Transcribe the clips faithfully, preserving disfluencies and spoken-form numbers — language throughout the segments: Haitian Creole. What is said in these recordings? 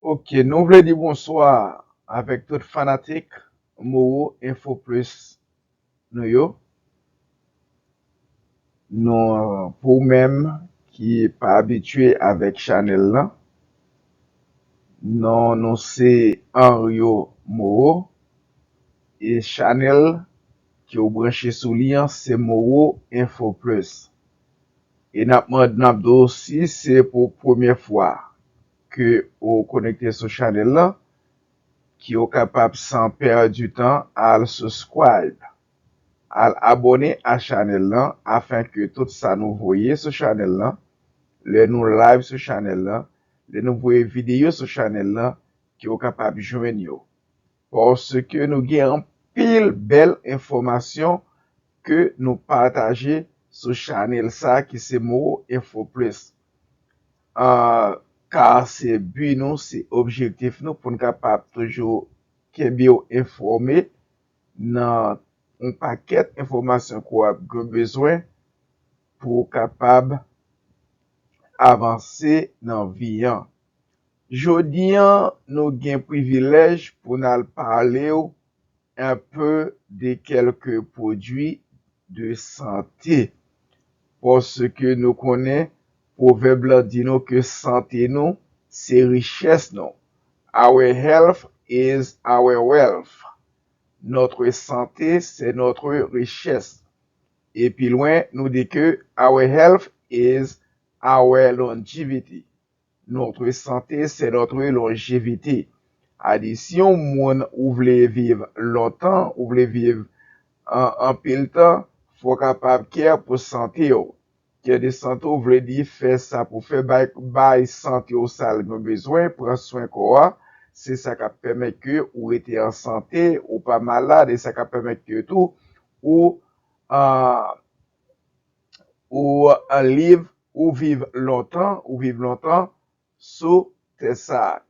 Ok, nou vle di bonswa avèk tout fanatik Moro Info Plus nou yo. Nou, pou ou menm ki pa abitye avèk chanèl lan, non nou se Henrio Moro, e chanèl ke w branche sou li an se Moro Info Plus. E n ap mande, n ap di w, si se pou premyè fwa ke w konekte sou chanèl lan, ke w kapab, san pèdi tan, al subscribe, al abòne a chanèl lan, afin ke tout sa nou voye sou chanèl lan, lè nou live sou chanèl lan, lè nou voye videyo sou chanèl lan, ke w kapab jwenn yo. Paske nou gen anpil bèl enfòmasyon ke nou pataje sou chanèl sa ki se Moro Info Plus. Ah, ka se bi nou, se objektif nou pou n kapab toujou kenbe w enfòme nan yon pakèt enfòmasyon ke w ap gen bezwen pou w kapab avanse nan vi an. Jodi an, nou gen privilèj pou n al pale w un peu de quelques produits de santé. Paske nou konnen pwovèb la di nou ke sante nou se richès nou. Our health is our wealth. Notre santé, c'est notre richesse. E pi lwen, nou di ke our health is our longevity. Notre santé, c'est notre longévité. A di, si yon moun ou vle viv lontan, ou vle viv an, anpil tan, fò w kapab care pou sante w. Care de sante w vle di fè sa pou fè, bay, bay sante w sa l gen bezwen, pran swen kò a. Se sa k ap pèmèt ke ou rete an sante, ou pa malad, e sa k ap pèmèt ke tou ou, ah, ou live, ou viv lontan, ou viv lontan sou tè sa a.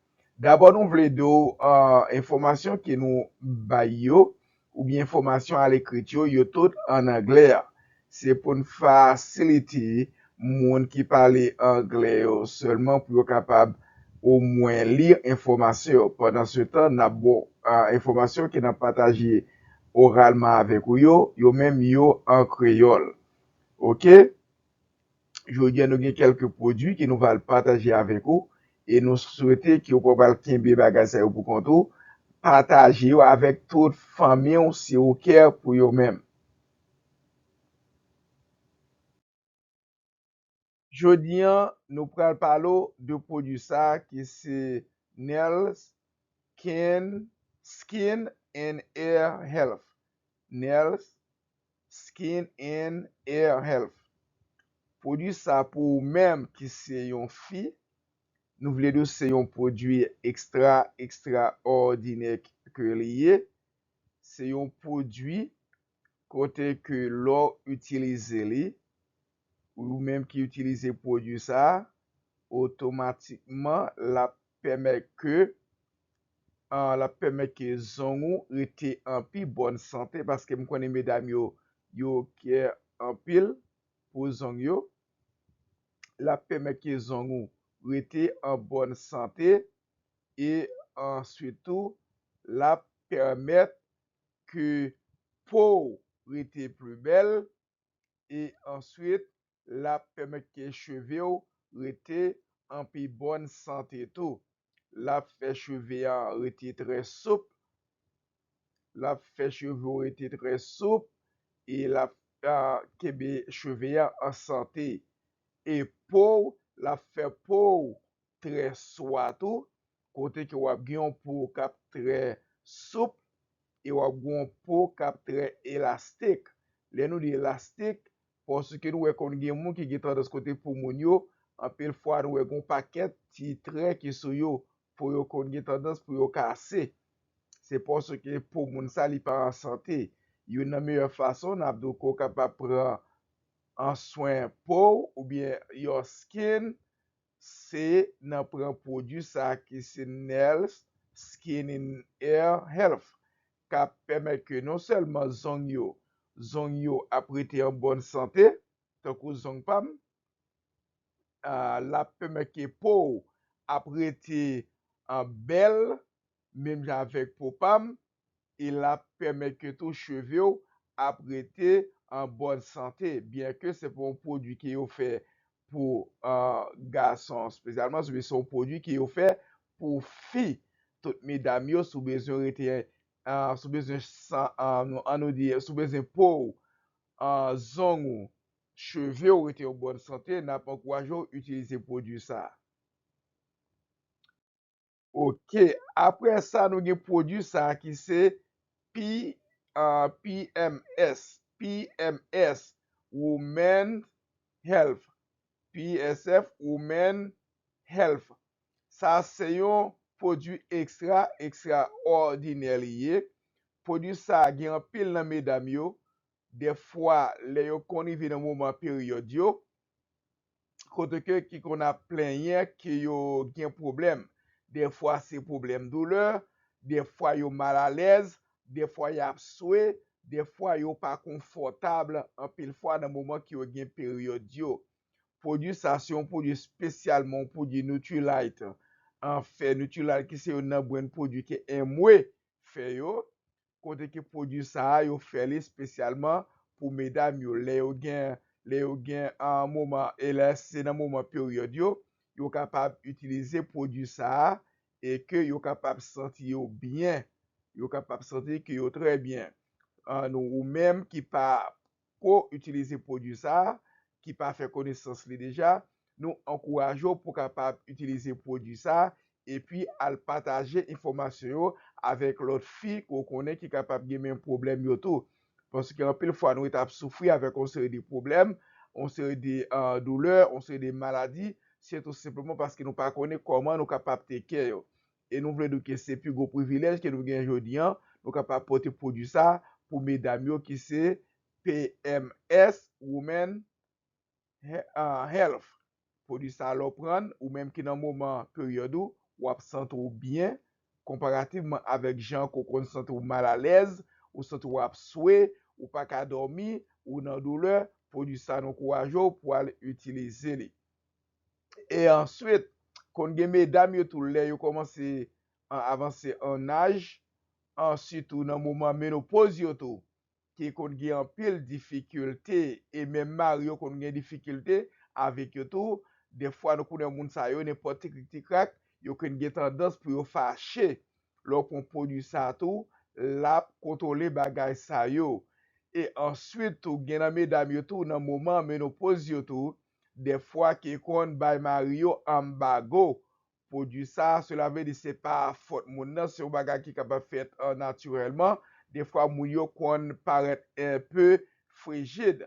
Dabò, nou vle di w, ah, enfòmasyon ke nou bay yo, oubyen enfòmasyon alekri yo, yo tout an anglè. Se pou n fasilite moun ki pale anglè yo sèlman pou yo kapab omwen li enfòmasyon yo. Pandan se tan, n ap ba w, ah, enfòmasyon ke n ap pataje oralman avèk ou yo, yo menm yo an kreyòl. Ok? Jodi a, nou gen kèlke pwodui ke nou pral pataje avèk ou, e nou swete ke w pral kenbe bagay sa yo pou kont ou, pataje yo avèk tout fanmi w si ou care pou yo menm. Jodi a, nou pral pale w de pwodui sa a ki se Nails Skin, Skin and Hair Health. Nails Skin and Hair Health. Pwodui sa pou ou menm ki se yon fi, nou vle di w se yon pwodui ekstra, ekstraòdinè ke li ye. Se yon pwodui kote ke lè w itilize li, ou menm ki itilize pwodui sa a, otomatikman l ap pèmèt ke, ah, l ap pèmèt ke zong ou rete an pi bòn sante, paske m konnen medam yo, yo care anpil pou zong yo. L ap pèmèt ke zong ou rete an bòn sante, e answit tou, l ap pèmèt ke po w rete pli bèl, e answit, l ap pèmèt ke cheve w rete an pi bòn sante tou. L ap fè cheve a rete trè soup. L ap fè cheve w rete trè soup, e l ap, ah, kenbe cheve a an sante. E po w, l ap fè po w trè swa tou, kote ke w ap gen yon po k ap trè soup, e w ap gen yon po k ap trè elastik. Lè nou di elastik, paske nou wè konn gen moun ki gen tandans kote po moun yo, anpil fwa nou wè gen yon pakèt ti trè ki sou yo, po yo konn gen tandans pou yo kase. Se paske po moun sa li pa an sante. Youn nan meyè fason n ap di w ke w kapab pran an swen po w oubyen your skin, se nan pran pwodui sa ki se Nails Skin and Hair Health, k ap pèmèt ke non sèlman zong yo, zong yo ap rete an bòn sante, tankou zong pa m, ah, l ap pèmèt ke po w ap rete an bèl, menm jan avèk po pa m, e l ap pèmèt ke tou cheve w ap rete an bòn sante, byen ke se pa yon pwodui ke yo fè pou, ah, gason espesyalman, se yon pwodui ke yo fè pou fi. Tout medam yo, si w bezwen rete, ah, si w bezwen san, ah, nou, an nou di, si w bezwen po w, ah, zong ou, cheve w rete an bòn sante, n ap ankouraje w itilize pwodui sa a. Ok, apre sa, nou gen pwodui sa a ki se P, ah, P M S, P M S, Women Health, P S F, Women Health. Sa se yon pwodui ekstra, ekstraòdinè li ye. Pwodui sa a gen anpil nan medam yo, dèfwa, lè yo konn rive nan moman peryòd yo, kote ke ki konn ap plenyen ke yo gen pwoblèm. Dèfwa se pwoblèm doulè, dèfwa yo malalèz, dèfwa y ap swe, dèfwa yo pa konfòtab anpil fwa nan moman ke yo gen peryòd yo. Pwodui sa se yon pwodui espesyalman yon pwodui Nutrilite an fè. Nutrilite ki se youn nan brand pwodui ke M W fè yo, kote ke pwodui sa a yo fè li espesyalman pou medam yo. Lè yo gen, lè yo gen an moman, e lè se nan moman peryòd yo, yo kapab itilize pwodui sa a e ke yo kapab santi yo byen. Yo kapab santi ke yo trè byen. An, ou menm ki pa ko itilize pwodui sa a, ki pa fè konesans li deja, nou ankouraje w pou w kapab itilize pwodui sa a, epi al pataje enfòmasyon yo avèk lòt fi ke w konnen ki kapab gen menm pwoblèm yo tou. Paske anpil fwa nou ret ap soufri avèk yon seri de pwoblèm, yon seri de, ah, doulè, yon seri de maladi, se tou senpleman paske nou pa konnen kòman nou kapab take care yo. E nou vle di w ke se pi gwo privilèj ke nou gen jodi an, nou kapab pote pwodui sa a pou medam yo ki se P M S, Women He-, ah, Health. Pwodui sa a lè w pran l, ou menm ki nan moman peryòd ou, w ap santi w byen, konparativman avèk jan ke w konn santi w malalèz, ou santi w ap swe, ou pa ka dòmi, ou nan doulè, pwodui sa a nou ankouraje w pou w al itilize li. E answit, konn gen medam yo tou lè yo kòmanse an avanse an aj, an sitou nan moman menopoz yo tou, ki konn gen anpil difikilte, e menm mari yo konn gen difikilte avèk yo tou. Dèfwa nou konnen moun sa yo, nenpòt ti krik ti krak, yo konn gen tandans pou yo fache. Lè w pran pwodui sa a tou, l ap kontwole bagay sa yo. E answit tou, gen nan medam yo tou, nan moman menopoz yo tou, dèfwa ki konn bay mari yo anbago. Pwodui sa a, sela vle di se pa fòt moun nan, se yon bagay ki kapab fèt, ah, natirèlman. Dèfwa moun yo konn parèt enpe frijid.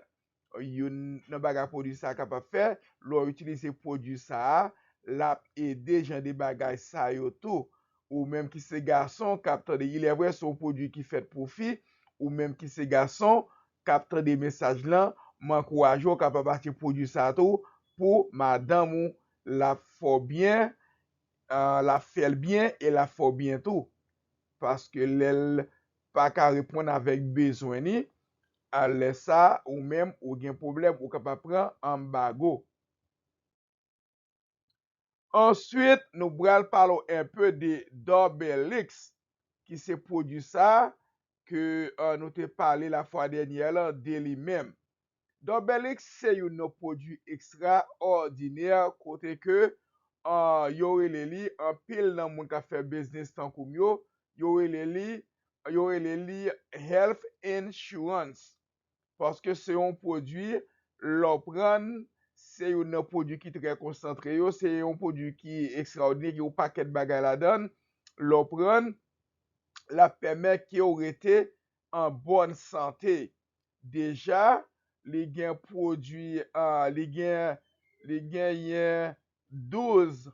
Youn nan bagay pwodui sa a kapab fè, lè w itilize pwodui sa a, l ap ede jan de bagay sa yo tou. Ou menm ki se gason k ap tande, ilèvre se yon pwodui ki fèt pou fi, ou menm ki se gason k ap tande mesaj lan, m ankouraje w kapab achte pwodui sa a tou pou madanm ou, l ap fè w byen, ah, l ap fè l byen e l ap fè w byen tou. Paske lè l pa ka reponn avèk bezwen li, a lè sa a, ou menm, ou gen pwoblèm, ou kapab pran anbago. Answit, nou pral pale w enpe de Dorbelix, ki se pwodui sa a ke, ah, nou te pale lafwa dènyè lan de li menm. Dorbelix se youn nan pwodui ekstraòdinè kote ke, ah, yo rele li, anpil nan moun k ap fè biznis tankou m yo, yo rele li, yo rele li health insurance. Paske se yon pwodui, lè w pran l, se youn nan pwodui ki trè konsantre yo, se yon pwodui ki ekstraòdinè, ki gen yon pakèt bagay ladan l. Lè w pran l, l ap pèmèt ke w rete an bòn sante. Deja, li gen pwodui, ah, li gen, li genyen douz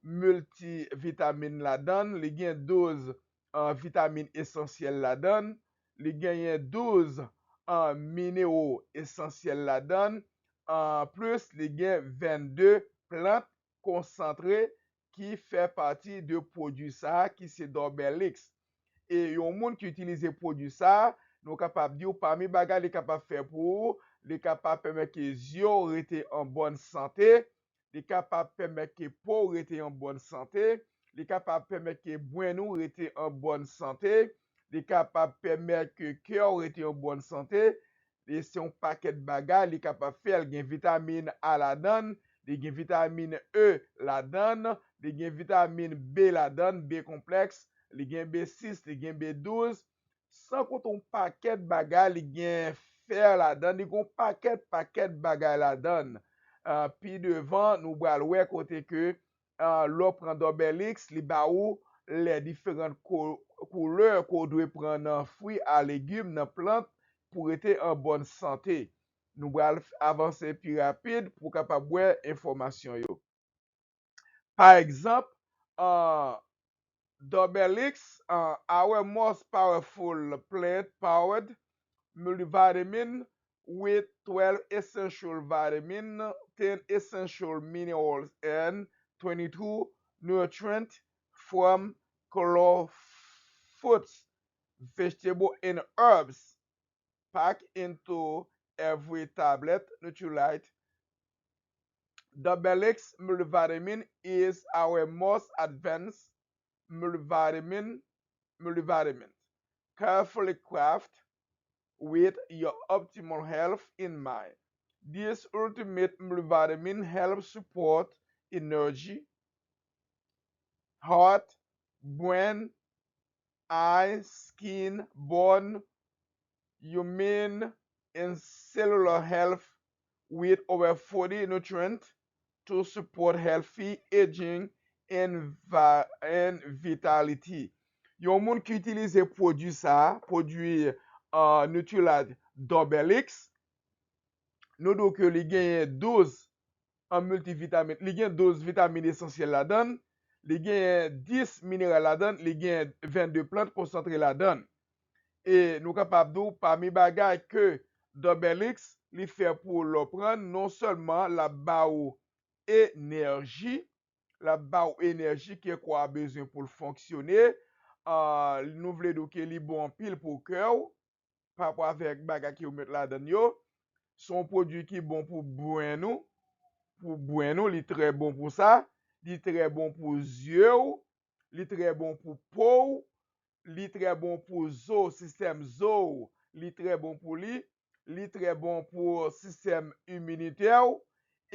miltivitamin ladan l, li gen douz, ah, vitamin esansyèl ladan l, li genyen douz, ah, minero esansyèl ladan l, anplis, li gen vennde plant konsantre ki fè pati de pwodui sa a, ki se Dorbelix. E yon moun ki itilize pwodui sa a, nou kapab di w pami bagay li kapab fè pou ou, li kapab pèmèt ke zye w rete an bòn sante, li kapab pèmèt ke po w rete an bòn sante, li kapab pèmèt ke bwen nou rete an bòn sante, li kapab pèmèt ke kè w rete an bòn sante, e se yon pakèt bagay li kapab fè. Li gen vitamin A ladan l, li gen vitamin E ladan l, li gen vitamin B ladan l, B konplèks, li gen B sis, li gen B douz, san konte yon pakèt bagay, li gen fè ladan l, li gen yon pakèt, pakèt bagay ladan l. Ah, pi devan, nou pral wè kote ke, ah, lè w pran Double X, li ba ou lè diferan ko-, koulè ke w dwe pran nan fwi a legim, nan plant, pou rete an bòn sante. Nou pral avanse pi rapid pou w kapab wè enfòmasyon yo. Pa egzanp, ah, Double X, ah, our most powerful plant powered multivitamin with twelve essential vitamin, ten essential minerals, and twenty-two nutrient from whole fruits, vegetable, and herbs packed into every tablet. Nutrilite. Double X multivitamin is our most advanced multivitamin, multivitamin, carefully crafted with your optimal health in mind. This ultimate multivitamin helps support energy, heart, brain, eye, skin, bone, immune, and cellular health with over forty nutrients to support healthy aging and, va- and vitality. Yon moun ki itilize pwodui sa, pwodui, uh, Nutrilite Double X, nou di w ke li genyen douz an miltivitamin, li gen douz vitamin esansyèl ladan l, li gen dis mineral ladan l, li gen vennde plant konsantre ladan l. E nou kapab di w, pami bagay ke Double X li fè pou lè w pran l, non sèlman l ap ba ou enèji, l ap ba ou enèji ke kò a bezwen pou l fonksyone. Ah, nou vle di w ke li bon anpil pou kè w, pa rapò avèk bagay ke yo met ladan l yo. Se yon pwodui ki bon pou bren nou, pou bren nou, li trè bon pou sa. Li trè bon pou zye w, li trè bon pou po w, li trè bon pou zo, sistèm zo w, li trè bon pou li, li trè bon pou sistèm iminitè w,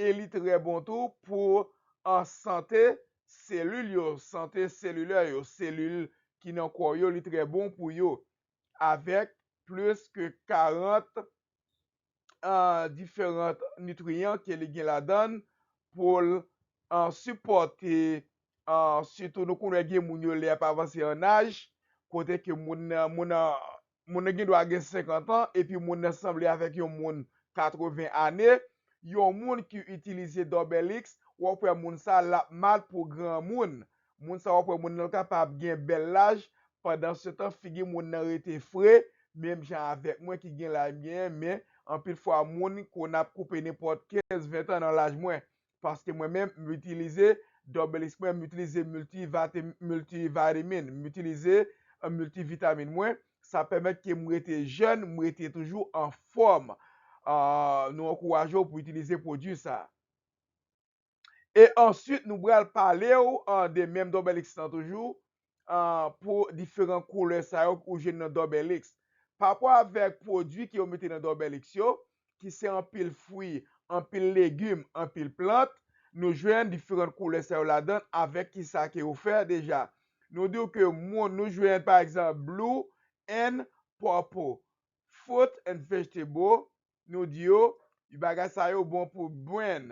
e li trè bon tou pou, ah, sante selil yo, sante selilè yo, selil ki nan kò yo, li trè bon pou yo, avèk plis ke karant, ah, diferan nitriyan ke li gen ladan l pou l, ah, sipòte, ah, sitou nou konnen gen moun yo lè y ap avanse an aj, kote ke moun nan, moun nan, moun nan gen dwa gen senkant an, epi moun nan sanble avèk yon moun katreven ane. Yon moun ki itilize Double X, w ap wè moun sa l ap mal pou granmoun. Moun sa w ap wè moun nan kapab gen bèl laj, pandan se tan figi moun nan rete fre, menm jan avèk mwen ki gen laj m genyen, men anpil fwa moun konn ap koupe nenpòt kenz, ven tan nan laj mwen. Paske mwen menm, m itilize Double X, mwen, m itilize miltivati-, miltivitamin, m itilize, eh, miltivitamin mwen. Sa pèmèt ke m rete jèn, m rete toujou anfòm. Ah, nou ankouraje w pou itilize pwodui sa. E answit, nou pral pale w, ah, de menm Double X lan toujou, ah, pou diferan koulè sa yo ou jwenn nan Double X. Pa rapò avèk pwodui ke yo mete nan Double X yo, ki se anpil fwi, anpil legim, anpil plant, nou jwenn diferan koulè sa yo ladan l avèk kisa ke yo fè deja. Nou di w ke moun, nou jwenn, pa egzanp, blue and purple, fruit and vegetable, nou di yo, bagay sa yo bon pou bren.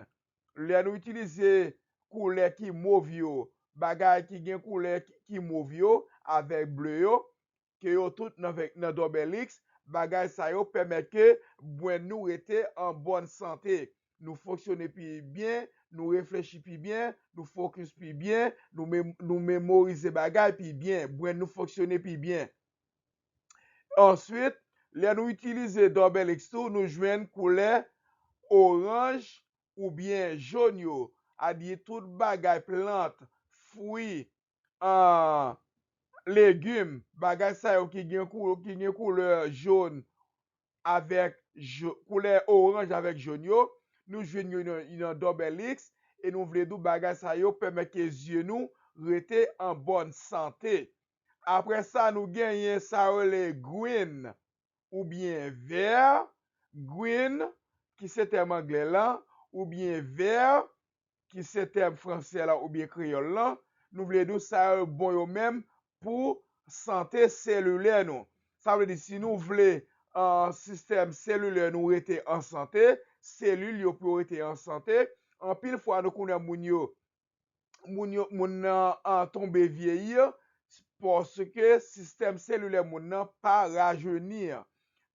Lè nou itilize koulè ki mov yo, bagay ki gen koulè ki, ki mov yo, avèk ble yo, ke yo tout nan, nan Double X, bagay sa yo pèmèt ke bren nou rete an bòn sante. Nou fonksyone pi byen, nou reflechi pi byen, nou fokis pi byen, nou mem-, nou memorize bagay pi byen, bren nou fonksyone pi byen. Answit, lè nou itilize Double X tou, nou jwenn koulè oranj oubyen jòn yo. A di tout bagay, plant, fwi, ah, legim, bagay sa yo ki gen kou-, ki gen koulè jòn avèk jo-, koulè oranj avèk jòn yo, nou jwenn yo nan, nan Double X, e nou vle di w bagay sa yo pèmèt ke zye nou rete an bòn sante. Apre sa, nou genyen sa yo rele green oubyen vè. Green, ki se tèm anglè lan, oubyen vè, ki se tèm fransè la oubyen kreyòl lan, nou vle di w sa yo bon yo menm pou sante selilè nou. Sa vle di, si nou vle, ah, sistèm selilè nou rete an sante, selil yo pou yo rete an sante, anpil fwa nou konnen moun yo, moun yo, moun nan, ah, tonbe vyeyi, paske sistèm selilè moun nan pa rajeni.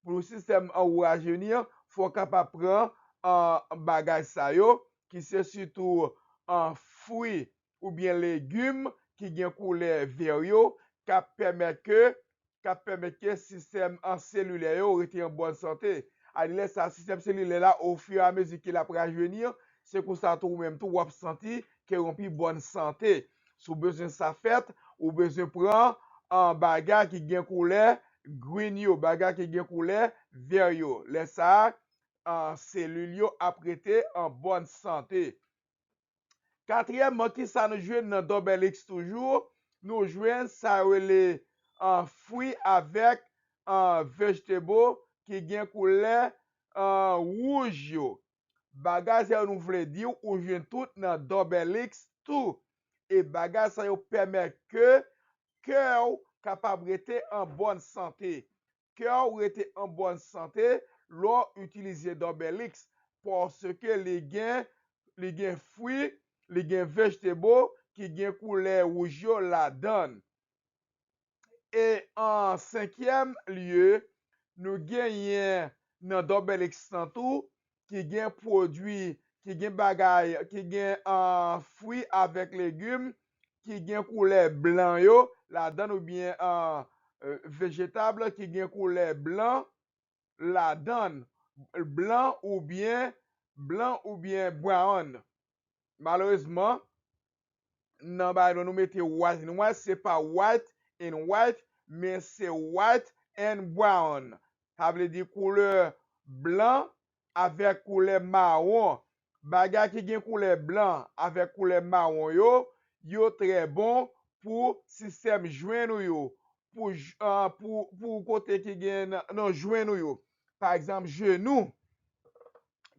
Pou sistèm an ou rajeni, fò w kapab pran, ah, bagay sa yo, ki se sitou, ah, fwi oubyen legim ki gen koulè vè yo, k ap pèmèt ke, k ap pèmèt ke sistèm an selilè yo rete an bòn sante. A di lè sa, sistèm selilè la, ofiramezi ke l ap rajeni, se konsa tou ou menm tou w ap santi ke w an pi bòn sante. Si w bezwen sa fèt, ou bezwen pran, ah, bagay ki gen koulè green yo, bagay ki gen koulè vè yo. Lè sa a, ah, selil yo ap rete an bòn sante. Katriyèmman, ki sa nou jwenn nan Double X toujou? Nou jwenn sa yo rele, ah, fwi avèk, ah, vegetable ki gen koulè, ah, wouj yo. Bagay sa yo nou vle di w, ou jwenn tout nan Double X tou. E bagay sa yo pèmèt ke kè w kapab rete an bòn sante. Kè w rete an bòn sante lè w itilize Double X, paske li gen, li gen fwi, li gen vegetable ki gen koulè wouj yo ladan l. E an senkyèm lye, nou genyen nan Double X lan tou, ki gen pwodui, ki gen bagay, ki gen, ah, fwi avèk legim, ki gen koulè blan yo ladan l oubyen, ah, eh, vejetab ki gen koulè blan ladan l, blan oubyen, blan oubyen brown. Malerezman, nan bagay nou, nou mete white and white, se pa white and white, men se white and brown. Sa vle di koulè blan avèk koulè mawon. Bagay ki gen koulè blan avèk koulè mawon yo, yo trè bon pou sistèm jwen nou yo, pou j-, ah, pou, pou kote ki gen nan, nan jwen nou yo. Pa egzanp, jenou.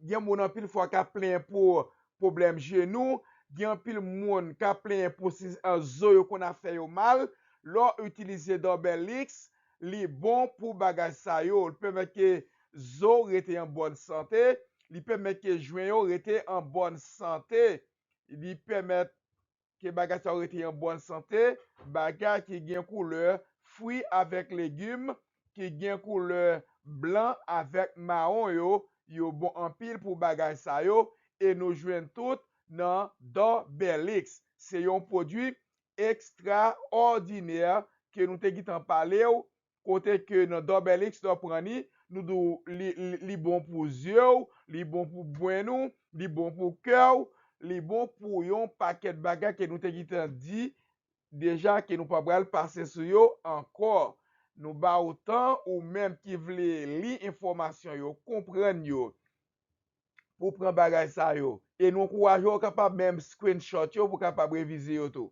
Gen moun anpil fwa k ap plenyen pou pwoblèm jenou, gen anpil moun k ap plenyen pou si, ah, zo yo konn ap fè yo mal. Lè w itilize Double X, li bon pou bagay sa yo. Li pèmèt ke zo rete an bòn sante, li pèmèt ke jwen yo rete an bòn sante, li pèmèt ke bagay sa yo rete an bòn sante, bagay ki gen koulè fwi avèk legim, ki gen koulè blan avèk mawon yo, yo bon anpil pou bagay sa yo, e nou jwenn tout nan Double X. Se yon pwodui ekstraòdinè ke nou te gentan pale w, kote ke nan Double X lè w pran li, nou di w li, li, li bon pou zye w, li bon pou bwenn ou, li bon pou kè w, li bon pou yon pakèt bagay ke nou te gentan di deja ke nou pa pral pase sou yo ankò. Nou ba w tan, ou menm ki vle li enfòmasyon yo, konprann yo, pou pran bagay sa yo. E nou ankouraje w kapab menm screenshot yo pou kapab revize yo tou.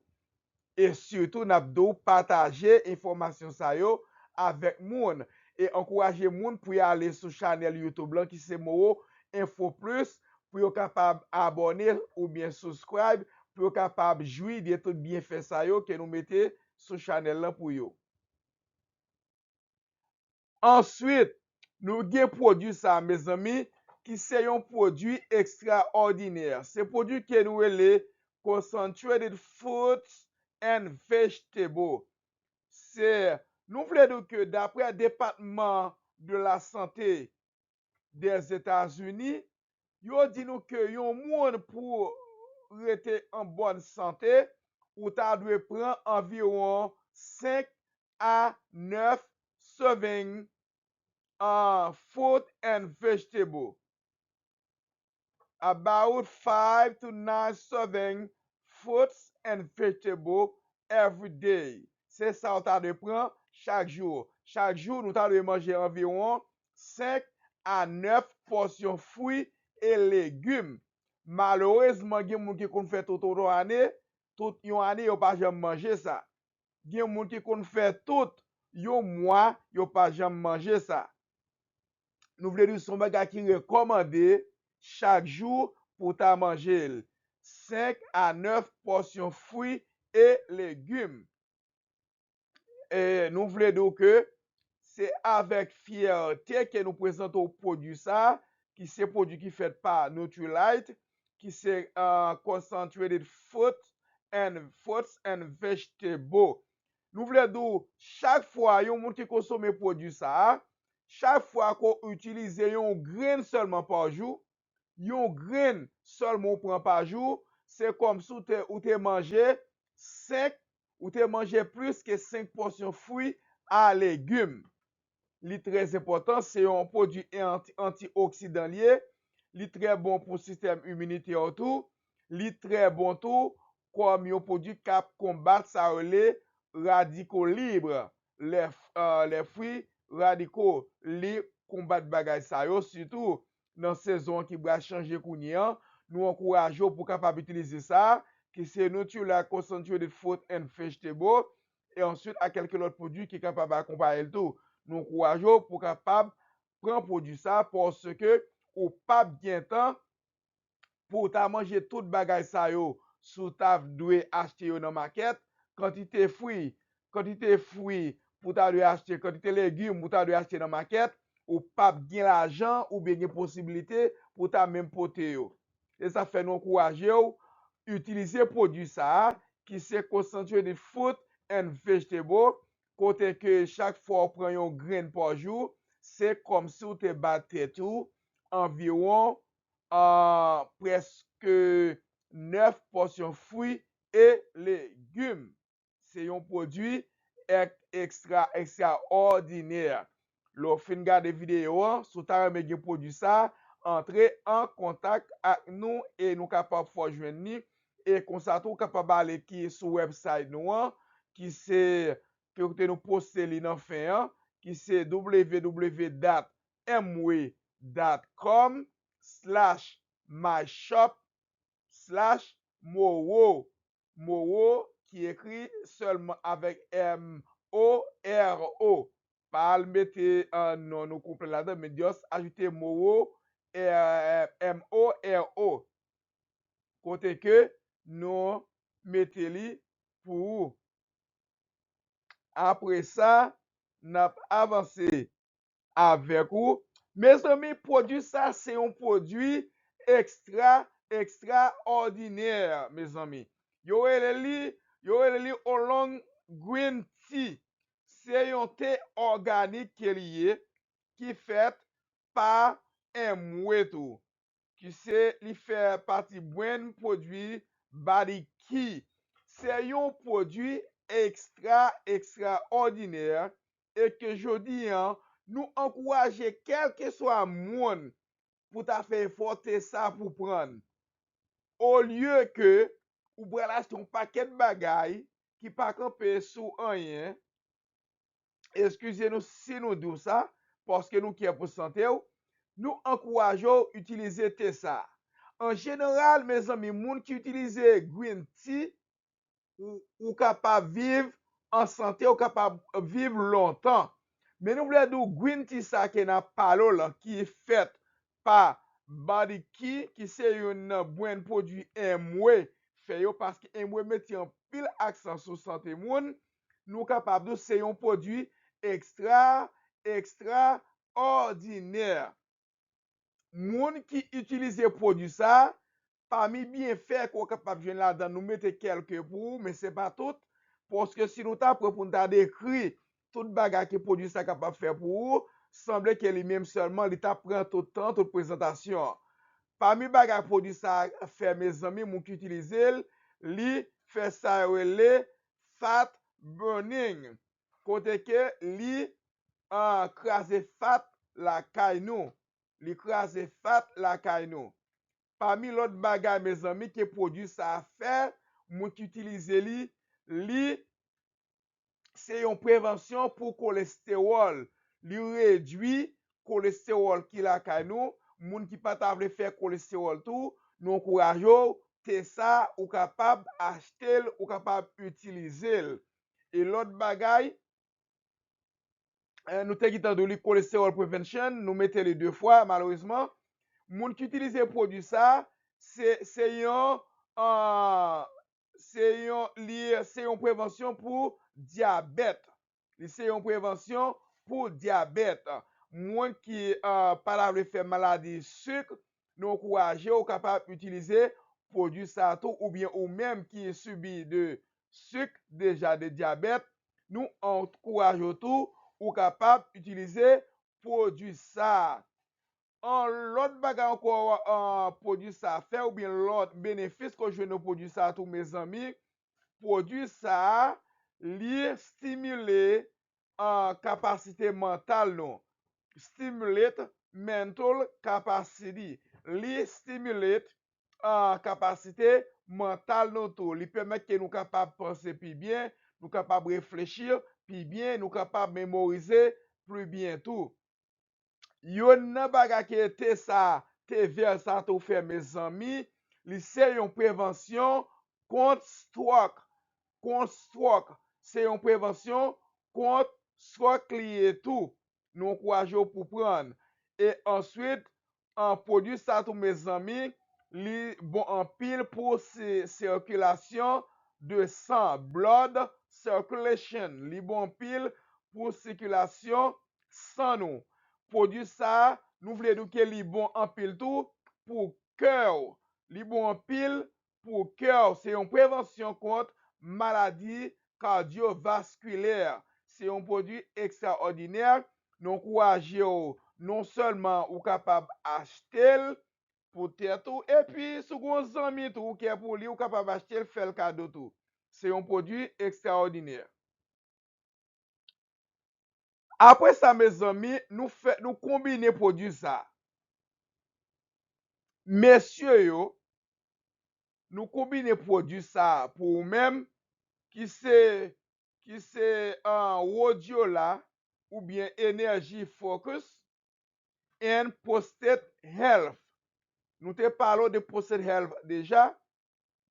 E sitou, n ap di w pataje enfòmasyon sa yo avèk moun. E ankouraje moun pou y ale sou chanèl YouTube lan ki se Moro Info Plus, pou yo kapab abòne oubyen subscribe, pou yo kapab jwi de tout byenfè sa yo ke nou mete sou chanèl lan pou yo. Answit, nou gen pwodui sa, mezanmi, ki se yon pwodui ekstraòdinè. Se pwodui ke nou rele Concentrated Fruits and Vegetable. Se, nou vle di ke daprè Depatman de la Sante Dèzetazini, yo di nou ke yon moun pou rete an bòn sante, ou ta dwe pran anviwon senk a nèf serving, uh, fruit and vegetable. About five to nine serving fruits and vegetable every day. Se sa ou ta dwe pran chak jou. Chak jou, nou ta dwe manje anviwon senk a nèf pòsyon fwi e legim. Malerezman, gen moun ki konn fè tout, tout ane, tout yon ane, yo pa janm manje sa. Gen moun ki konn fè tout yon mwa, yo pa janm manje sa. Nou vle di se yon bagay ki rekòmande chak jou pou w ta manje l. Senk a nèf pòsyon fwi e legim. E nou vle di w ke se avèk fyète ke nou prezante w pwodui sa, ki se pwodui ki fèt pa Nutrilite, ki se, ah, concentrated fruit and, fruits and vegetable. Nou vle di w, chak fwa yon moun ki konsome pwodui sa a, chak fwa ke w itilize yon grenn sèlman pa jou, yon grenn sèlman w pran pa jou, se kòmsi w te, ou te manje senk, ou te manje plis ke senk pòsyon fwi a legim. Li trè enpòtan, se yon pwodui anti, antioksidan li ye. Li trè bon pou sistèm iminitè w tou. Li trè bon tou kòm yon pwodui k ap konbat sa yo rele radiko lib. Lè, euh, lè fwi radiko li konbat bagay sa yo, sitou nan sezon an ki pral chanje kounye an, nou ankouraje w pou w kapab itilize sa, ki se Nutrilite Concentrated Fruit and Vegetable, e answit ak kèlke lòt pwodui ki kapab akonpaye l tou. Nou ankouraje w pou w kapab pran pwodui sa, paske ou p ap gen tan pou w ta manje tout bagay sa yo, si w ta dwe achte yo nan makèt, kantite fwi, kantite fwi pou w ta dwe achte, kantite legim pou w ta dwe achte nan makèt, ou p ap gen lajan oubyen gen posibilite pou w ta menm pote yo. E sa fè nou ankouraje w itilize pwodui sa a, ki se Concentrated Fruit and Vegetable, kote ke chak fwa w pran yon grenn pa jou, se kòmsi w te ba tèt ou anviwon, ah, prèske nèf pòsyon fwi e legim. Se yon pwodui ek-, ekstra, ekstraòdinè. Lè w fin gade videyo an, si w ta renmen gen pwodui sa, antre an kontak ak nou e nou kapab fè w jwenn li. E konsa tou, w kapab ale ki sou website nou an, ki se, ke kote nou poste li nan fen an, ki se w w w dot m w dot com slash my shop slash moro. Moro ki ekri sèlman avèk M O R O. Pa al mete, euh, non nou konplè ladan, men just ajoute Moro, euh, M O R O. Kote ke nou mete li pou ou. Apre sa, n ap avanse avèk ou. Mezanmi, pwodui sa se yon pwodui ekstra, ekstraòdinè, mezanmi. Yo rele li, yo rele li Oolong Green Tea. Se yon te òganik ke li ye, ki fèt pa M W tou, ki se, li fè pati brand pwodui Body Key. Se yon pwodui ekstra, ekstraòdinè, e ke jodi an, nou ankouraje kèlkeswa moun pou ta fè efò te sa pou pran. Olye ke ou pral achte yon pakèt bagay ki pa kanpe sou anyen, eskize nou si nou di w sa, paske nou kè pou sante w, nou ankouraje w itilize te sa. An jeneral, mezanmi, moun ki itilize green tea, ou, ou kapab viv an sante, ou kapab viv lontan. Men nou vle di w, green tea sa ke n ap pale w lan, ki fèt pa Body Key, ki se youn nan brand pwodui M W fè yo, paske M W mete anpil aksan sou sante moun, nou kapab di w se yon pwodui ekstra, ekstraòdinè. Moun ki itilize pwodui sa, pami byenfè ke w kapab jwenn ladan, nou mete kèlke pou ou, men se pa tout, paske si nou ta pran pou n ta dekri tout bagay ke pwodui sa kapab fè pou ou, sanble ke li menm sèlman, li t ap pran tout tan, tout prezantasyon an. Pami bagay pwodui sa fè, mezanmi, moun ki itilize l, li fè sa yo rele fat burning, kote ke li, ah, kraze fat lakay nou. Li kraze fat lakay nou. Pami lòt bagay, mezanmi, ke pwodui sa a fè, moun ki itilize li, li se yon prevansyon pou kolestewòl. Li redui kolestewòl ki lakay nou. Moun ki pa ta vle fè kolestewòl tou, nou ankouraje w te sa, ou kapab achte l, ou kapab itilize l. E lòt bagay, eh, nou te gentan di w li cholesterol prevention, nou mete li de fwa, malerezman. Moun ki itilize pwodui sa, se, se yon, ah, se yon, li, se yon prevansyon pou dyabèt. Li se yon prevansyon pou dyabèt. Moun ki, ah, pa ta vle fè maladi sik, nou ankouraje w kapab itilize pwodui sa tou, oubyen ou menm ki sibi de sik deja, de dyabèt, nou ankouraje w tou, ou kapab itilize pwodui sa. An lòt bagay ankò, an, pwodui sa fè, oubyen lòt benefis ke w jwenn nan pwodui sa tou, mezanmi, pwodui sa, li stimile, an, kapasite mantal nou. Stimulate mental capacity. Li stimulate, an, kapasite mantal nou tou. Li pèmèt ke nou kapab panse pi byen, nou kapab reflechi pi byen, nou kapab memorize pli byen tou. Yonn nan bagay ke te sa, te vè sa tou fè, mezanmi, li se yon prevansyon kont stroke. Kont stroke, se yon prevansyon kont stroke li ye tou. Nou ankouraje w pou pran. E answit, an, pwodui sa tou, mezanmi, li bon anpil pou si-, sikilasyon de san, blood circulation. Li bon anpil pou sikilasyon san nou. Pwodui sa, nou vle di w ke li bon anpil tou pou kè w. Li bon anpil pou kè w. Se yon prevansyon kont maladi kadyovaskilè. Se yon pwodui ekstraòdinè. Nou ankouraje w, non sèlman ou kapab achte l pou tèt ou, epi si w gen yon zanmi tou ou kè pou li, ou kapab achte l, fè l kado tou. Se yon pwodui ekstraòdinè. Apre sa, mezanmi, nou fè, nou konbine pwodui sa. Mesye yo, nou konbine pwodui sa pou ou menm, ki se, ki se, an, Rhodiola oubyen Energy Focus and Prostate Health. Nou te pale w de Prostate Health deja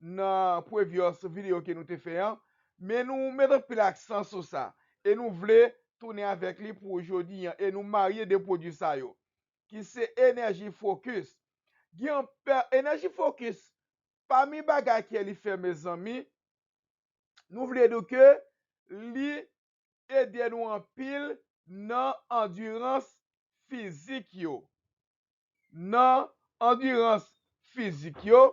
nan previous videyo ke nou te fè an, men nou met anpil aksan sou sa, e nou vle tounen avèk li pou jodi an, e nou marye de pwodui sa yo, ki se Energy Focus. Gen anpil Energy Focus, pami bagay ke li fè, mezanmi, nou vle di w ke li ede nou anpil nan andirans fizik yo. Nan andirans fizik yo,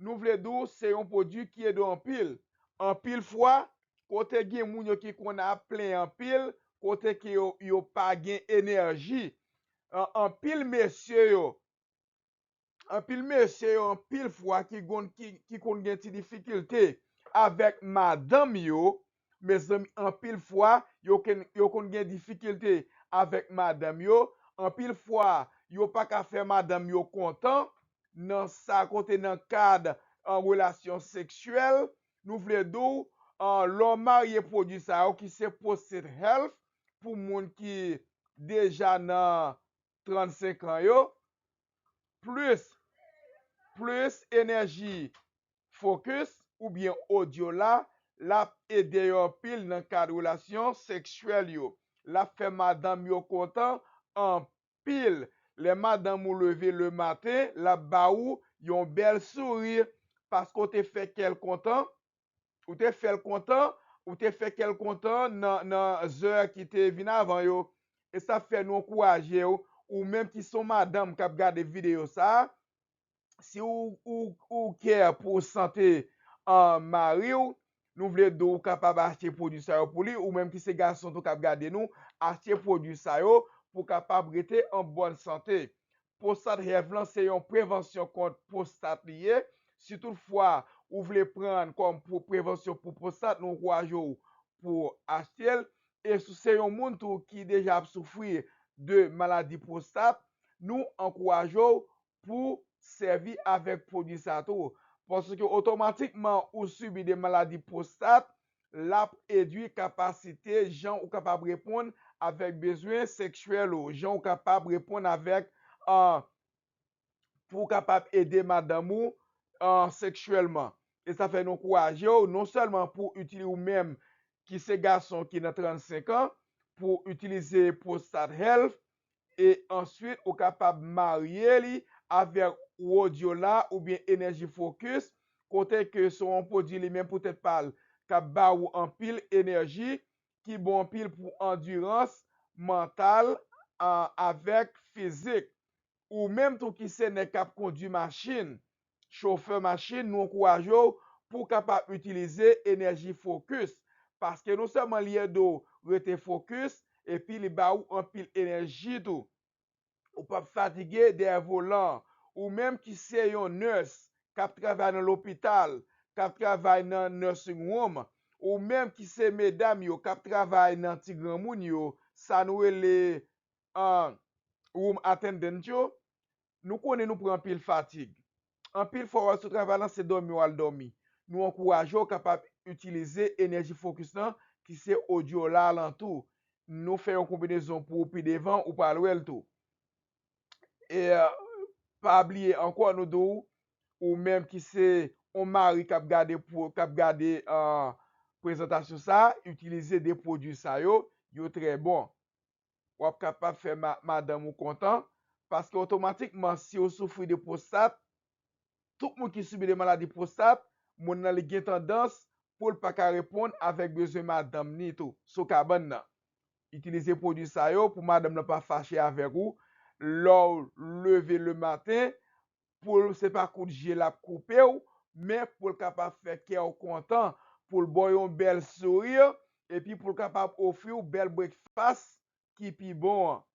nou vle di w se yon pwodui ki ede w anpil. Anpil fwa, kote gen moun yo ki konn ap plenyen anpil, kote ke yo, yo pa gen enèji. An-, anpil mesye yo, anpil mesye yo, anpil fwa ki gon-, ki, ki konn gen ti difikilte avèk madanm yo, mezanmi, anpil fwa, yo ken-, yo konn gen difikilte avèk madanm yo, anpil fwa, yo pa ka fè madanm yo kontan nan sa kote nan kad, an, relasyon seksyèl. Nou vle di w, an, lè w marye pwodui sa yo ki se Prostate Health pou moun ki deja nan trannsenk an yo, plis, plis Energy Focus oubyen Rhodiola, l ap ede yo anpil nan kad relasyon seksyèl yo. L ap fè madanm yo kontan anpil. Lè madanm ou leve lematen, l ap ba ou yon bèl souri paske w te fè kè l kontan, ou te fè l kontan, ou te fè kè l kontan nan, nan zè ki te vin avan yo. E sa fè nou ankouraje w, ou menm ki se yon madanm k ap gade videyo sa a, si ou, ou, ou kè pou sante, an, mari w, nou vle di w ou kapab achte pwodui sa yo pou li, ou menm ki se gason tou k ap gade nou, achte pwodui sa yo pou w kapab rete an bòn sante. Prostate Health lan se yon prevansyon kont pwostat li ye. Si toutfwa ou vle pran kòm pou prevansyon pou pwostat, nou ankouraje w pou achte l. E si w se yon moun tou ki deja ap soufri de maladi pwostat, nou ankouraje w pou sèvi avèk pwodui sa tou. Paske otomatikman ou sibi de maladi pwostat, l ap edui kapasite jan ou kapab reponn avèk bezwen seksyèl ou, jan ou kapab reponn avèk, ah, pou w kapab ede madanm ou an, seksyèlman. E sa fè nou ankouraje w non sèlman pou itilize ou menm ki se gason ki nan trannsenk an, pou itilize Prostate Health, e answit ou kapab marye li avèk Rhodiola oubyen Energy Focus, kote ke se yon pwodui li menm pou tèt pa l k ap ba ou anpil enèji, ki bon anpil pou andirans mantal, a, avèk fizik. Ou menm tou ki se nèg k ap kondui machin, chofè machin, nou ankouraje w pou w kapab itilize Energy Focus, paske non sèlman li ede w rete fokis, epi li ba ou anpil enèji tou. Ou p ap fatige dèyè volan an. Ou menm ki se yon nurse k ap travay nan lopital, k ap travay nan nursing home, ou menm ki se medam yo k ap travay nan ti granmoun yo, sa nou rele, ah, room attendant yo, nou konnen nou pran anpil fatig. Anpil fwa w al sou travay lan, se dòmi w al dòmi. Nou ankouraje w kapab itilize enèji fokis lan ki se Rhodiola lan tou. Nou fè yon konbinezon pou ou pi devan, ou pral wè l tou. E, pa bliye ankò, nou di w, ou menm ki se yon mari k ap gade, k ap gade, ah, prezantasyon sa a, itilize de pwodui sa yo, yo trè bon. W ap kapab fè ma-, madanm ou kontan, paske otomatikman, si w soufri de pwostat, tout moun ki sibi de maladi pwostat, moun nan li gen tandans pou l pa ka reponn avèk bezwen madanm ni tou sou kabann nan. Itilize pwodui sa yo pou madanm nan pa fache avèk ou lè w leve le maten, pou l, se pa kout je l ap koupe w, men pou l kapab fè kè w kontan, pou l ba w yon bèl souri, epi pou l kapab ofri w bèl breakfast ki pi bon an.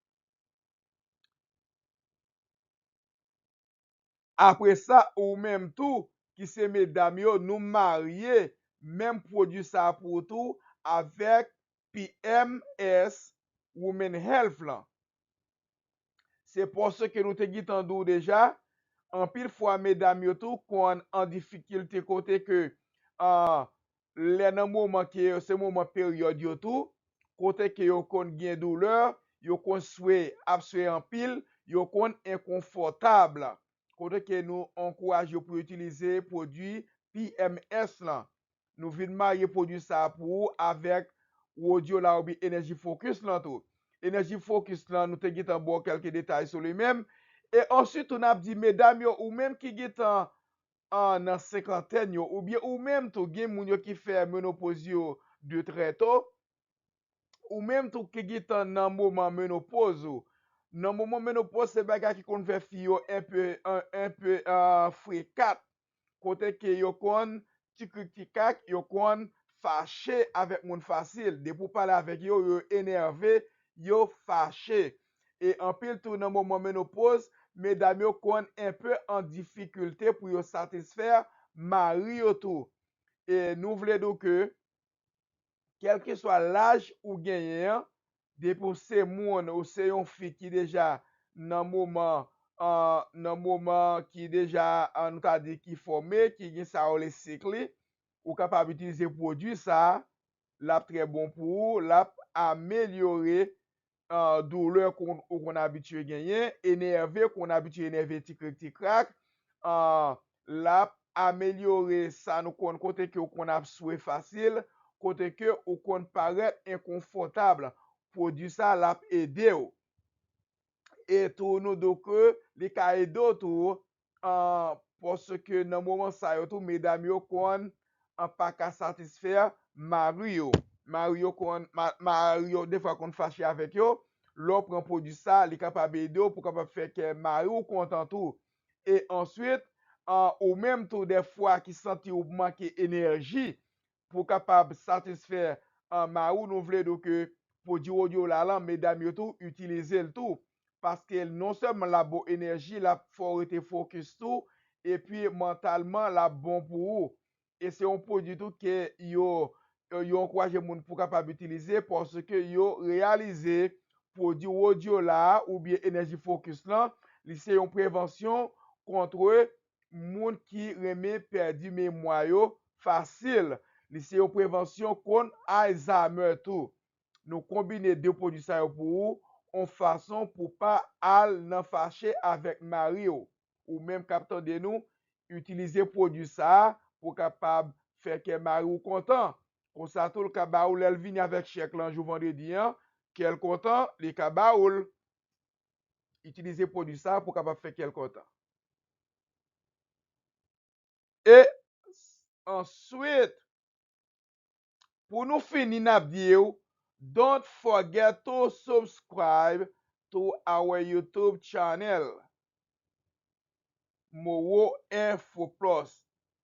Apre sa, ou menm tou, ki se medam yo, nou marye menm pwodui sa a pou ou tou avèk P M S Women Health lan. Se paske nou te gentan di w deja, anpil fwa medam yo tou konn an difikilte kote ke, ah, lè nan moman ke se moman peryòd yo tou, kote ke yo konn gen doulè, yo konn swe, ap swe anpil, yo konn enkonfòtab. Kote ke nou ankouraje yo pou yo itilize pwodui P M S lan. Nou vin marye pwodui sa a pou ou avèk Rhodiola oubyen Energy Focus lan tou. Energy Focus lan, nou te gentan ba w kèlke detay sou li menm. E answit tou, n ap di medam yo, ou menm ki gentan, ah, nan senkantèn yo, oubyen ou menm tou, gen moun yo ki fè menopoz yo de trè to, ou menm tou ki gentan nan moman menopoz ou. Nan moman menopoz, se bagay ki konn fè fi yo enpe, en, enpe, ah, frekat. Kote ke yo konn ti krik ti krak, yo konn fache avèk moun fasil. Depi w pale avèk yo, yo enève, yo fache. E anpil tou nan moman menopoz, medam yo konn enpe an difikilte pou yo satisfè mari yo tou. E nou vle di w ke, kèlkeswa laj ou genyen an, depi w se moun, ou se yon fi ki deja nan moman, ah, nan moman ki deja, ah, nou ta di ki fòme, ki gen sa yo rele sik li, ou kapab itilize pwodui sa a, l ap trè bon pou ou, l ap amelyore, ah, doulè ke w konn abitye genyen, enève ke w konn abitye enève ti krik ti krak, ah, l ap amelyore sa nou konn, kote ke w konn ap swe fasil, kote ke w konn parèt enkonfòtab. Pwodui sa, l ap ede w. E tou, nou di w ke li ka ede w tou, ah, paske nan moman sa yo tou, medam yo konn, ah, pa ka satisfè mari yo. Mari yo konn, ma-, mari yo defwa konn fache avèk yo. Lè w pran pwodui sa, li kapab ede w pou w kapab fè kè mari w kontan tou. E answit, ah, ou menm tou, defwa ki santi w manke enèji, pou w kapab satisfè, ah, mari w, nou vle di w ke pwodui Rhodiola lan, medam yo tou, itilize l tou. Paske non sèlman l ap ba w enèji, l ap fè w rete fokis tou, epi mantalman, l ap bon pou ou. E se yon pwodui tou ke yo, yo ankouraje moun pou kapab itilize, paske yo reyalize pwodui Rhodiola a oubyen Energy Focus lan, li se yon prevansyon kont moun ki renmen pèdi memwa yo fasil. Li se yon prevansyon kont Alzheimer tou. Nou konbine de pwodui sa yo pou ou, yon fason pou w pa al nan fache avèk mari w. Ou menm k ap tande nou, itilize pwodui sa a pou w kapab fè kè mari w kontan. Konsa tou, l ka ba ou lè l vini avèk chèk lan jou vandredi an, kè l kontan, li ka ba ou l. Itilize pwodui sa a pou w kapab fè kè l kontan. E answit, pou nou fini, n ap di w, don't forget to subscribe to our YouTube channel, Moro Info Plus.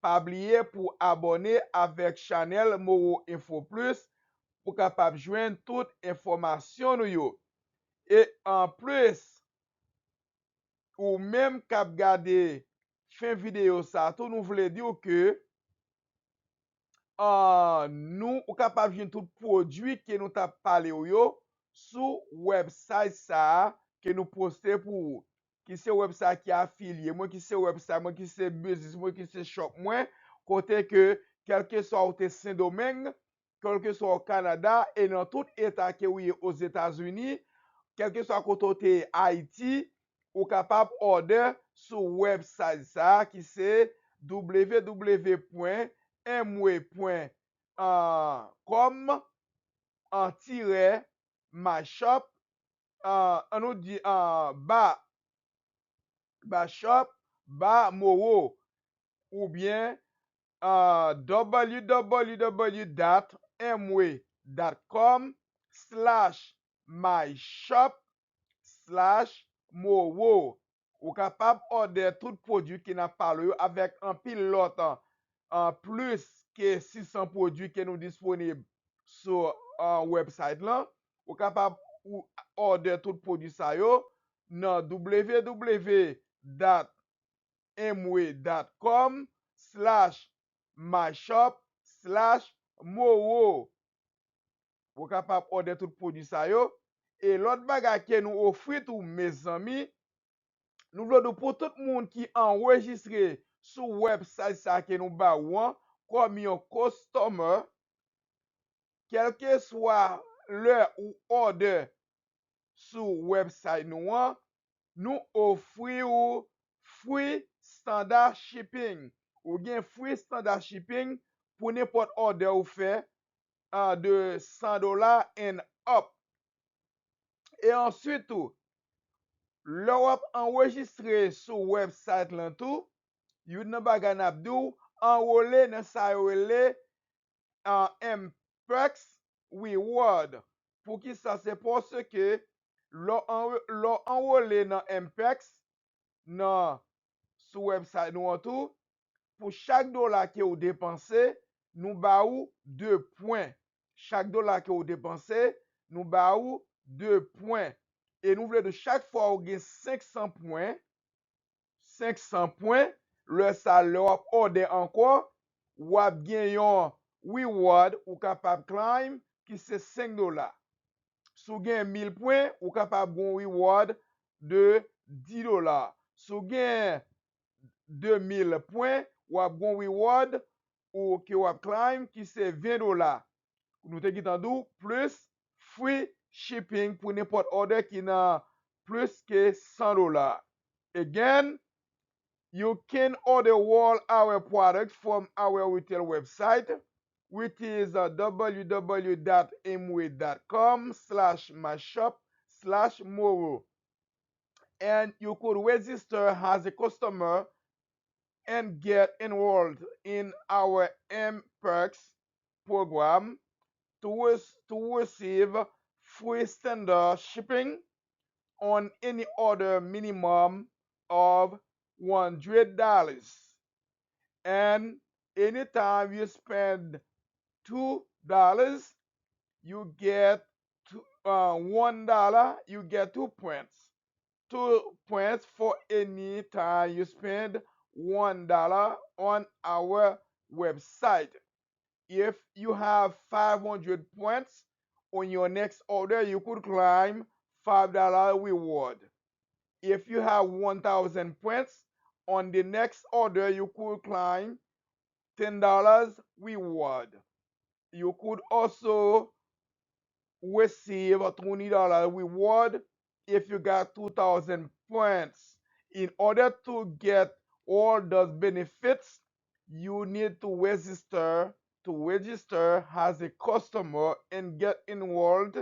Pa bliye pou abòne avèk chanèl Moro Info Plus pou kapab jwenn tout enfòmasyon nou yo. E anplis, ou menm k ap gade fen videyo sa tou, nou vle di w ke, ah, nou, ou kapab jwenn tout pwodui ke nou t ap pale w yo sou website sa a ke nou poste pou ou, ki se website ki afilye mwen, ki se website mwen, ki se biznis mwen, ki se shop mwen, kote ke, kèlkeswa ou te Sendomeng, kèlkeswa w Kanada, e nan tout eta ke ou ye Ozetazini, kèlkeswa kote w te Ayiti, ou kapab òdè sou website sa a ki se w w w pwen m w pwen com an tirè my shop, an, an nou di, an ba, ba shop, ba Moro, oubyen, ah, w w w dot m w dot com slash my shop slash Moro. Ou kapab òdè tout pwodui ke n ap pale yo avèk anpil lòt, an, an plis ke sis san pwodui ke nou disponib sou, an, website lan. Ou kapab ou, òdè tout pwodui sa yo nan w w w dot m w dot com slash my shop slash Moro. Ou kapab òdè tout pwodui sa yo. E lòt bagay ke nou ofri tou, mezanmi, nou vle di w pou tout moun ki anrejistre sou website sa ke nou ba ou an kòm yon customer, kèlkeswa lè ou òdè sou website nou an, nou ofri w free standard shipping. Ou gen free standard shipping pou nenpòt òdè ou fè, ah, de san dola and up. E answit tou, lè w ap anrejistre sou website lan tou, youn nan bagay n ap di w, anwole nan sa yo rele, ah, M-Perks Reward. Poukisa? Se paske lè w anwo-, lè w anwole nan M-Perks, nan, sou website nou an tou, pou chak dola ke w depanse, nou ba ou de pwen. Chak dola ke w depanse, nou ba ou de pwen. E nou vle di w chak fwa w gen senk san pwen, senk san pwen, lè sa, lè w ap òdè ankò, w ap gen yon reward ou kapab claim ki se senk dola. Si w gen mil pwen, ou kapab gen yon reward de dis dola. Si w gen de mil pwen, w ap gen yon reward ou ke w ap claim ki se ven dola. Nou te gentan di w, plis free shipping pou nenpòt òdè ki nan plis ke san dola. Again, you can order all our products from our retail website, which is, uh, w w w dot m w dot com slash my shop slash Moro. And you could register as a customer and get enrolled in our M-Perks program to, re-, to receive free standard shipping on any order minimum of one hundred dollars. And anytime you spend two dollars, you get two, uh, one dollar, you get two points. Two points for any time you spend one dollar on our website. If you have five hundred points on your next order, you could claim five dollar reward. If you have one thousand points on the next order, you could claim ten dollars reward. You could also receive a twenty dollar reward if you got two thousand points. In order to get all those benefits, you need to register to register as a customer and get enrolled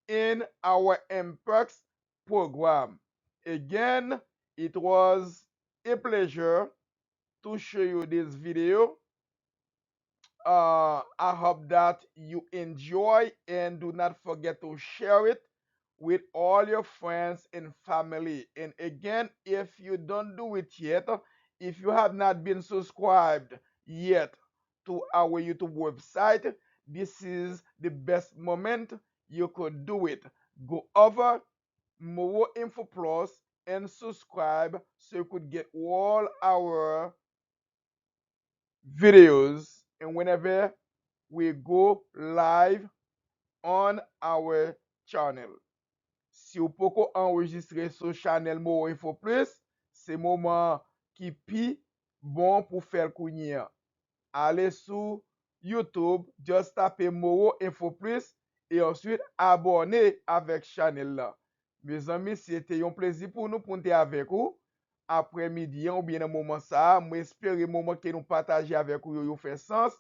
in our M-Perks program. Again, it was a pleasure to show you this video. Uh, I hope that you enjoy and do not forget to share it with all your friends and family. And again, if you don't do it yet, if you have not been subscribed yet to our YouTube website, this is the best moment you could do it. Go over Moro Info Plus and subscribe so you could get all our videos and whenever we go live on our channel. Si w poko anrejistre sou chanèl Moro Info Plus, se moman ki pi bon pou fè l kounye a. Ale sou YouTube, just tape Moro Info Plus e answit abòne avèk chanèl la. Mezanmi, se te yon plezi pou nou pou n te avèk ou aprè midi an oubyen nan moman sa a. Mwen espere moman ke nou pataje avèk ou yo, yo fè sans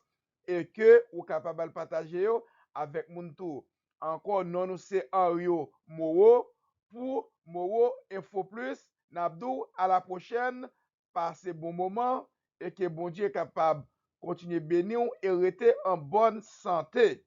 e ke ou kapab al pataje yo avèk moun tou. Ankò, non nou se Henrio Moreau pou Moro Info Plus. N ap di w a la pwochèn, pase bon moman e ke Bondye kapab kontinye beni w e rete an bòn sante.